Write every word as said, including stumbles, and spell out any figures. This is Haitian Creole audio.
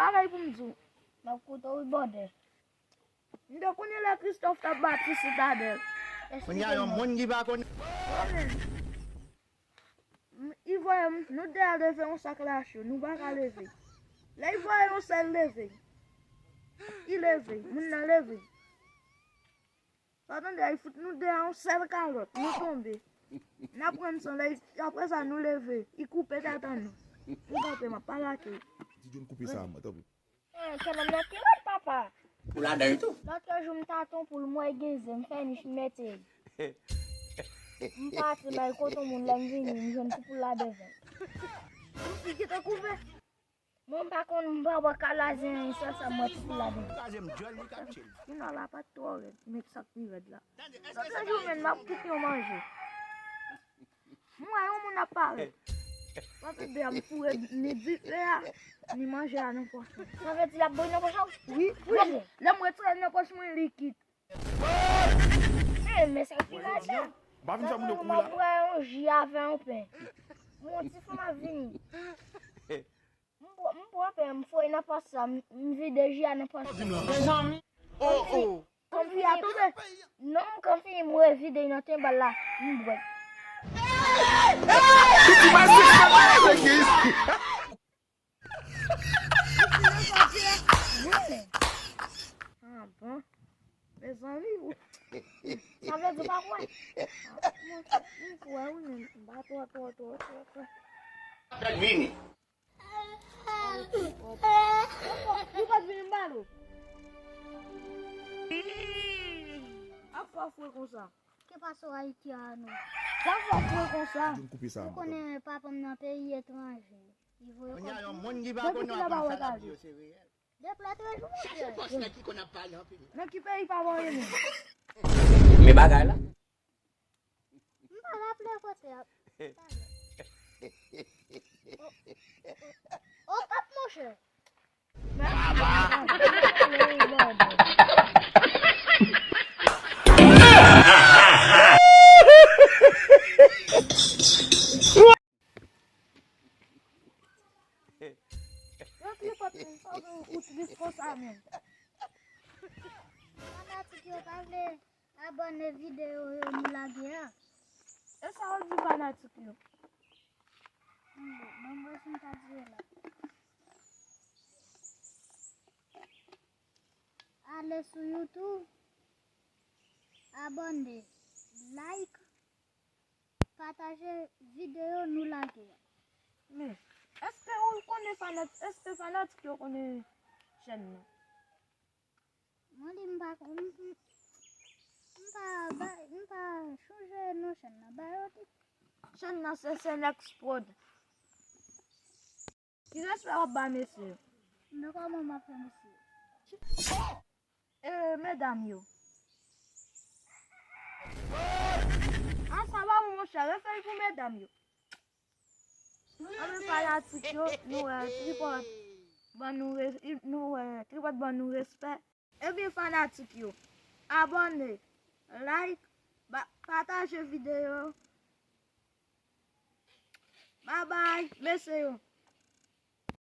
Bagay pou m di w. M ap koute w wi bòdè. M te konnen lè Christophe t ap bati Sitadèl. Kounye a yon moun ki pa konnen. M, i voye m, nou te al leve yon sak lach yo, nou pa ka leve. Lè i voye yon sèl leve, i leve, moun nan leve. Sa tande, i fout nou de a yon sèl kalòt, nou tonbe. N ap pran san, lè i, apre sa, nou leve, i koupe tèt an nou. Nou kanpe, m ap pale ak li. Ti John koupe sa, mwen, tanpri. Eh, kanmenm nan pi rèd, papa. Ou ladan l tou? Lòt jou, m t ate yon poul, m wè gen ze, m fè nich, m mete l. M pati, bay kote yon moun, lè m vini, m jwenn ti poul la devan. Yon fi ki te kouvè. Mwen, m pa konn, m pa wè kalazen, sèl sa m wè ti poul la devan. Kalazen m dyòl, li ka tchil. Final la pa t twò rèd, men sa k pi rèd la. Lòt jou, menm, m ap kite yon manje. M wè yon moun ap parèt. Mwen fè de a m foure ni dife a, ni manje a nan pòch mwen. Sa vle di l ap bouyi nan pòch ou? Wi, wi. Lè m retire l nan pòch mwen, likid. Eh, men sa ki ladan. M pa vin fè moun yo kouri la. Mwen pran yon ji avè yon pen. Mon ti fanm ap vini. M pran, m pran pen, m foure nan pòch sa, m, m vide ji a nan pòch sa. Mezanmi. Oh, oh. Kòm fi a tonbe. Non, m kanpe, m revide nan tenbal la, m bwè. Ah bon? Mezanmi, ou, sa vle di w pa kwè? M kwè wi, men m pa twò, twò, twò, twò, twò. Fèt vini. Ou pa t vini m ba l ou. Ap fè fre konsa. Ki pase w Ayiti a nou? Sa fè fre konsa. Ou konnen papa m nan peyi etranje. Li voye kòb pou mwen. Depi kilè pa wè kay li? Depi lòt jou, monchè. Nan ki peyi pa voye nou? Men bagay la. M pa raple kote ap. Okap, monchè. Yo, pye fòt, ou tris konsa menm. Fanatik yo pa vle abòne videyo yo nou lage a. E sa yo di fanatik yo? Bon, ban m wè si m ka di yo la. Ale sou YouTube, abòne, like, pataje videyo nou lage a. Men, èske ou konnen fanat-, èske fanatik yo konnen chèn nan? Mwen di m pa, m, m, m pa, ba, m pa chonje non chèn nan. Ba yo di. Chèn nan se Senex Prod. Ki respè w ap ba mesye yo? Men kòman m ap fè mesye yo? E, medam yo. A, sa pa bon, monchè, refè l pou medam yo. Anben, fanatik yo, nou wè tripòt ban nou re-, nou wè tripòt ban nou respè. Ebyen, fanatik yo, abòne, like, ba-, pataje videyo. Babay, mesye yo.